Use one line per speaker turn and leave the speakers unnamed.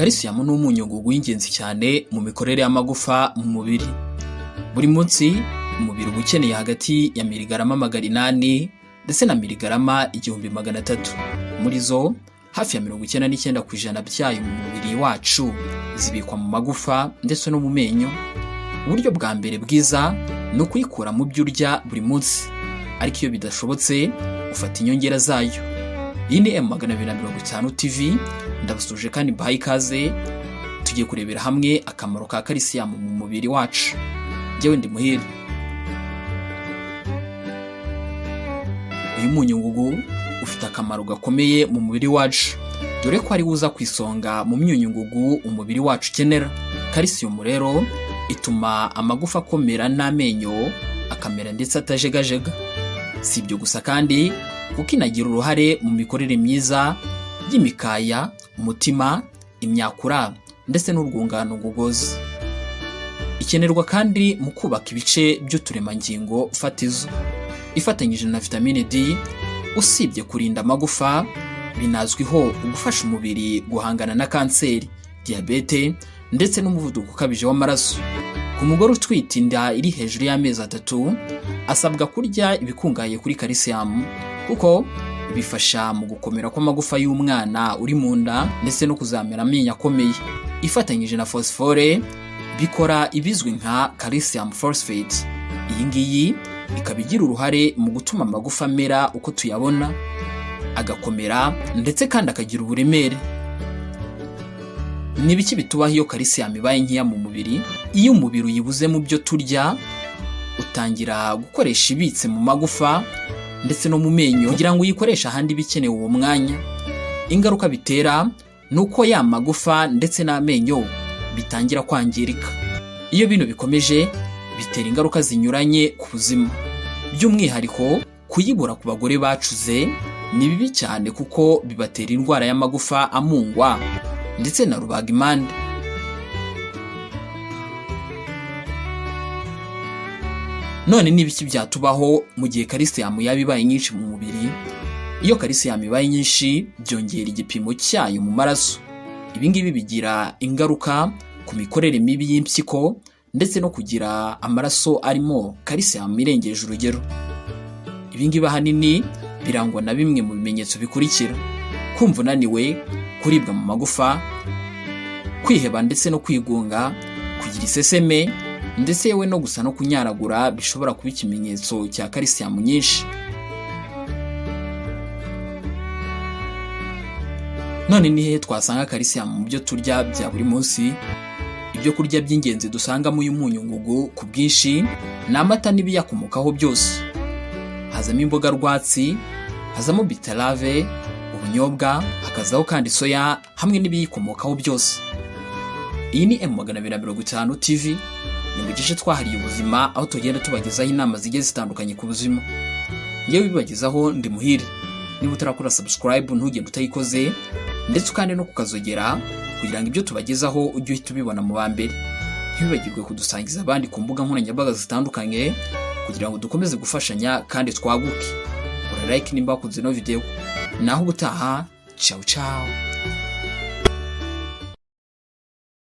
Calcium ni umunyungugu w'ingenzi cyane mu mikorere y'amagufa mu mubiri. Buri munsi umubiri uba ukeneye hagati ya miligarama 800 ndetse na miligarama 1300. Muri zo, hafi ya 99% byayo mu mubiri wacu zibikwa mu magufa ndetse no mu menyo. Uburyo bwa mbere bwiza ni ukuyikura mu byo urya buri munsi, ariko iyo bidashobotse ufata inyongera zayo. Iyi ni M250 TV, ndabasuje kandi mbahaye ikaze. Tugiye kurebera hamwe akamaro ka calcium mu mubiri wacu. Njyewe ndi Muhire. Uyu munyungugu ufite akamaro gakomeye mu mubiri wacu, dore ko ari uza ku isonga mu myunyungugu umubiri wacu ukenera. Calcium rero ituma amagufa akomera n'amenyo akamera ndetse atajegajega. Si ibyo gusa kandi, kuko inagira uruhare mu mikorere myiza y'imikaya, umutima, imyakura ndetse n'urwungano ngogozi. Ikenerwa kandi mu kubaka ibice by'uturemangingo fatizo. Ifatanyije na vitamine D, usibye kurinda amagufa, binazwiho gufasha umubiri guhangana na kanseri, diyabete ndetse n'umuvuduko ukabije w'amaraso. Ku mugore utwite inda iri hejuru y'amezi 3, asabwa kurya ibikungahaye kuri calcium, kuko bifasha mu gukomera kw'amagufa y'umwana uri mu nda ndetse no kuzamera amenyo akomeye. Ifatanyije na phosphore bikora ibizwi nka calcium phosphate. Iyi ngiyi ikaba igira uruhare mu gutuma amagufa amera uko tuyabona, agakomera ndetse kandi akagira uburemere. Ni ibiki bitubaho iyo calcium ibaye nkeya mu mubiri? Iyo umubiri uyibuze mu byo turya, utangira gukoresha ibitse mu magufa ndetse no mu menyo kugira ngo uyikoreshe ahandi bikenewe uwo mwanya. Ingaruka bitera ni uko ya magufa ndetse n'amenyo bitangira kwangirika. Iyo bino bikomeje, bitera ingaruka zinyuranye ku buzima. By'umwihariko kuyibura ku bagore bacuze ni bibi cyane, kuko bibatera indwara y'amagufa amungwa ndetse na rubagimpande. None ni ibiki byatubaho mu gihe calcium yaba ibaye nyinshi mu mubiri? Iyo calcium ibaye nyinshi, byongera igipimo cyayo mu maraso. Ibi ngibi bigira ingaruka ku mikorere mibi y'impyiko ndetse no kugira amaraso arimo calcium irengeje urugero. Ibi ngibi ahanini birangwa na bimwe mu bimenyetso bikurikira: kumva unaniwe, kuribwa mu magufa, kwiheba ndetse no kwigunga, kugira iseseme ndetse yewe no gusa no kunyaragura bishobora kuba ikimenyetso cya calcium nyinshi. None ni hehe twasanga calcium mu byo turya bya buri munsi? Ibyo kurya by'ingenzi dusangamo uyu munyungugu ku bwinshi ni amata n'ibiyakomokaho byose. Hazamo imboga rwatsi, hazamo beterave, ubunyobwa, hakazaho kandi soya hamwe n'ibiyikomokaho byose. Iyi ni M250 TV, ni mu gice twahariye ubuzima, aho tugenda tubagezaho inama zigiye zitandukanye ku buzima. Ngewe bibagezaho ndi Muhire. Niba utarakora subscribe, ntugende utayikoze, ndetse ukande no kukazogera kugira ngo ibyo tubagezaho ujye uhita ubibona mu ba mbere. Ntiwibagirwe kudusangiza abandi ku mbuga nkoranyambaga zitandukanye kugira ngo dukomeze gufashanya kandi twaguke. Ura like nimba wakunze ino video. Naho ubutaha, ciao ciao.